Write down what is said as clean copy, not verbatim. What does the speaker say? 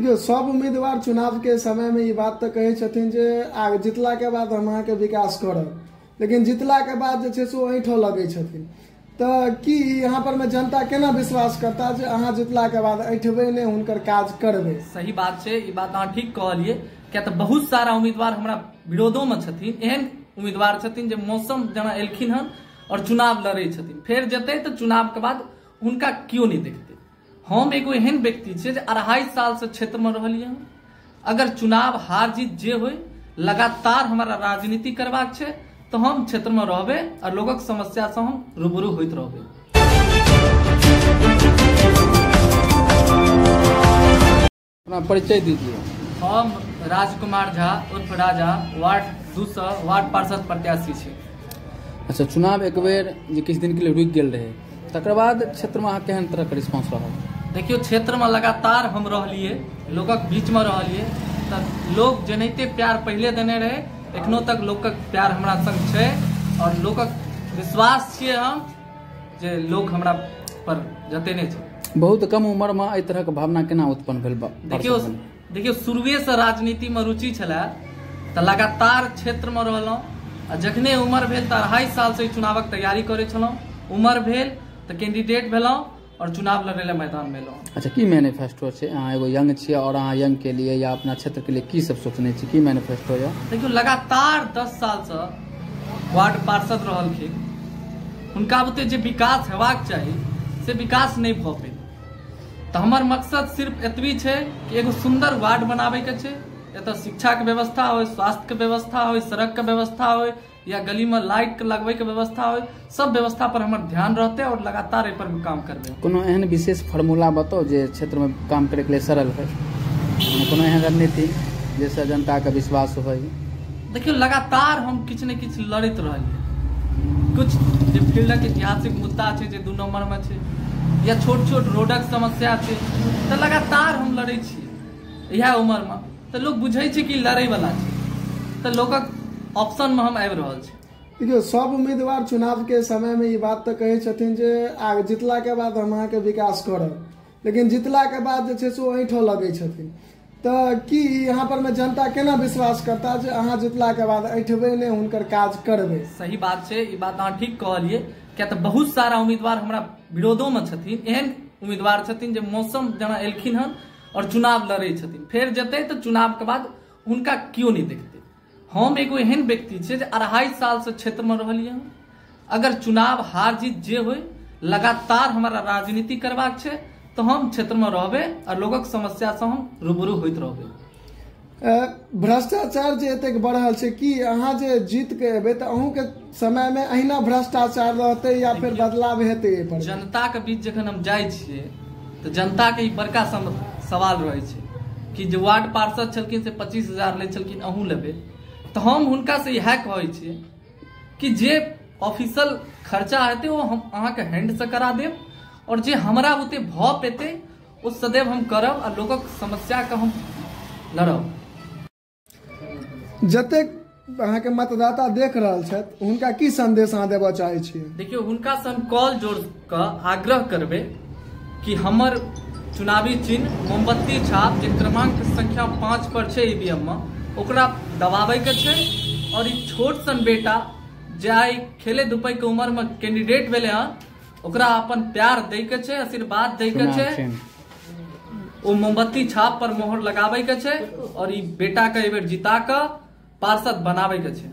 देखियौ, सब उम्मीदवार चुनाव के समय में ई बात तऽ कहै छथिन जे आ जितला के बाद हम अहाँके विकास करब, लेकिन जितला के बाद जे छै से ओ ऐंठऽ लगै छथिन। तऽ की यहाँ पर में जनता केना विश्वास करता जे अहाँ जितला के बाद ऐंठबै नहि, हुनकर काज करबै? सही बात छै, ई बात अहाँ ठीक कहलियै, किया तऽ बहुत सारा उम्मीदवार हमरा विरोधोमे छथिन। एहन उम्मीदवार छथिन जे मौसम जेना एलखिन हन और चुनाव लड़ै छथिन, फेर जेतै तऽ चुनाव के बाद हुनका केओ नहि देखतै। हम एगो एहन व्यक्ति छियै जे 2.5 सालसँ क्षेत्रमे रहलियै हन। अगर चुनाव हार जीत जे होइ, लगातार हमरा राजनीति करबाक छै तऽ हम क्षेत्रमे रहबै आ लोकक समस्यासँ हम रूबरू होइत रहबै। अपना परिचय दीजिए। हम राजकुमार झा उर्फ राजा, वार्ड 2 वार्ड पार्षद प्रत्याशी छी। अच्छा, चुनाव एक बेर जे किछु दिन के लिए रुकि गेल रहे, तकर बाद क्षेत्रमे अहाँ केहन तरहके रिस्पॉन्स रहल? देखियौ, क्षेत्रमे लगातार हम रहलियै, लोकक बीचमे रहलियै, तऽ लोक जेनाहिते प्यार पहिले देने रहै, एखनो तक लोकक प्यार हमरा संग छै और लोकक विश्वास छियै हम जे लोक हमरा पर जतेने छै। बहुत कम उम्रमे एहि तरहके भावना केना उत्पन्न भेल? देखियौ देखियौ, शुरुएसँ राजनीतिमे रुचि छलै तऽ लगातार क्षेत्रमे रहलहुँ आ जखने उम्र भेल तऽ 2.5 सालसँ ई चुनावक तैयारी करै छलहुँ। उम्र भेल तऽ कैंडिडेट भेलहुँ और चुनाव लड़ै लए मैदानमे एलहुँ। अच्छा, की मैनिफेस्टो छै? अहाँ एगो यंग छियै और अहाँ यंग के लिए या अपना क्षेत्र के लिए की सब सोचने छी, की मैनिफेस्टो यऽ? देखियौ, लगातार 10 सालसँ वार्ड पार्षद रहलखिन, हुनका बुते जे विकास हेबाक चाही से विकास नहि भऽ पेलै। तऽ हमर मकसद सिर्फ एतबी छै कि एगो सुन्दर वार्ड बनाबैके छै, एतऽ शिक्षाके व्यवस्था होइ, स्वास्थ्यके व्यवस्था होइ, सड़कके व्यवस्था होइ या गलीमे लाइट लगबैके व्यवस्था होइ, सब व्यवस्था पर हमर ध्यान रहतै और लगातार एहि पर काम करबै। कोनो एहन विशेष फॉर्मूला बताउ जे क्षेत्रमे काम करैके लिए सरल होइ, कोनो एहन रणनीति जाहिसँ जनताके विश्वास होइ? देखियौ, लगातार हम किछु ने किछु लड़ैत रहलियै। कुछ जे फील्डक ऐतिहासिक मुद्दा छै जे 2 नम्बरमे छै या छोट छोट रोडक समस्या छै, तऽ लगातार हम लड़ै छियै इएह उम्रमे। तऽ लोक बुझै छै कि लड़ैवला छै, तऽ लोकक ऑप्शनमे हम आबि रहल छी। देखियौ, सब उम्मीदवार चुनाव के समय में ई बात तऽ कहै छथिन जे आ जितला के बाद हम अहाँके विकास करब, लेकिन जितला के बाद जे छै से ओ ऐंठऽ लगै छथिन। तऽ की यहाँ पर में जनता केना विश्वास करता जे अहाँ जितला के बाद ऐंठबै नहि, हुनकर काज करबै? सही बात छै, ई बात अहाँ ठीक कहलियै, किया तऽ बहुत सारा उम्मीदवार हमरा विरोधोमे छथिन। एहन उम्मीदवार छथिन जे मौसम जेना एलखिन हन और चुनाव लड़ै छथिन, फेर जेतै तऽ चुनाव के बाद हुनका केओ नहि देखतै। हम एगो एहन व्यक्ति छियै जे 2.5 सालसँ क्षेत्रमे रहलियै हन। अगर चुनाव हार जीत जे होइ, लगातार हमरा राजनीति करबाक छै तऽ हम क्षेत्रमे रहबै आ लोकक समस्यासँ हम रूबरू होइत रहबै। भ्रष्टाचार जे एतेक बढ़ल छै, की अहाँ जे जीत के एबै तऽ अहूँके समयमे अहिना भ्रष्टाचार रहतै या फेर बदलाव हेतै एहि पर? जनताके बीच जखन हम जाइ छियै तऽ जनताके ई बड़का सवाल रहै छै कि जे वार्ड पार्षद छलखिन से 25,000 लै छलखिन, अहूँ लेबै? तऽ हम हुनकासँ इएह कहै छियै कि जे ऑफिशियल खर्चा हेतै ओ हम अहाँके हैंडसँ करा देब और जे हमरा बुते भऽ पेतै ओ सदैव हम करब आ लोकक समस्याके हम लड़ब। जतेक अहाँके मतदाता देख रहल छथि, हुनका की संदेश अहाँ देबऽ चाहै छियै? देखियौ, हुनकासँ हम कॉल जोड़ कऽ आग्रह करबै कि हमर चुनावी चिन्ह मोमबत्ती छाप जे क्रमांक संख्या 5 पर छै ईवीएम में, ओकरा दबाबैके छै। और ई छोट सन बेटा जे आइ खेले धूपैके उम्रमे कैंडिडेट भेलै हन, ओकरा अपन प्यार दैके छै, आशीर्वाद दैके छै, ओ मोमबत्ती छाप पर मोहर लगाबैके छै और ई बेटा के एहि बेर जिता कऽ पार्षद बनाबैके छै।